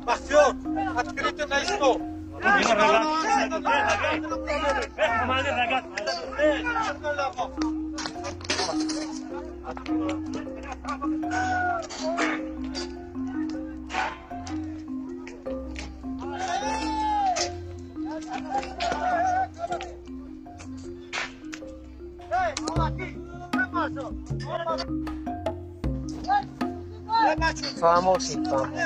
Бахтиёр, открыто на исток. Фаҳмошед, фаҳмо.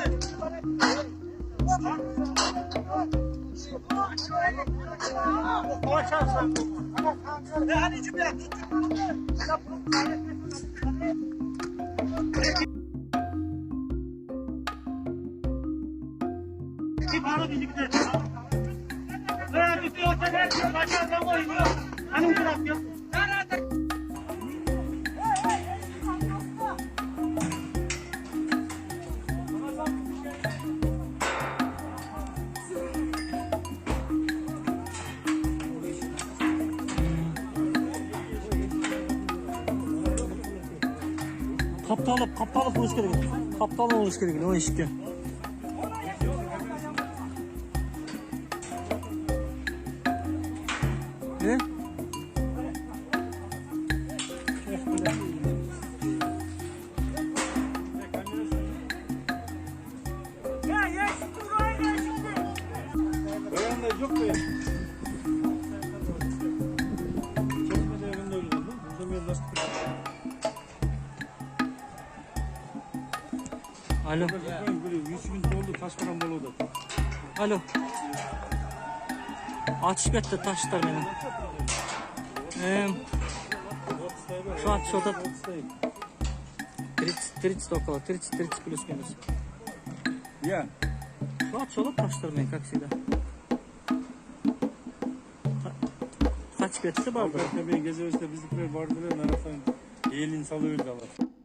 Капталып, капталып болуш керек. Капталып болуш керек эле эшикке. Э? Баянда жок да. Чечмеде önünde oynadım. Алло. 3 күн болду, ташкаран болуп атат. Алло. Атышып кетти таштар менен. Ушу атышып атат. 30, 30 около, 30, 30 плюс минус. Я. Ушу атышып атат таштар менен, как всегда. Качып кетти балдар. Мен кезебизде биздикилер барды эле, нарактан элин салып өлдү алар.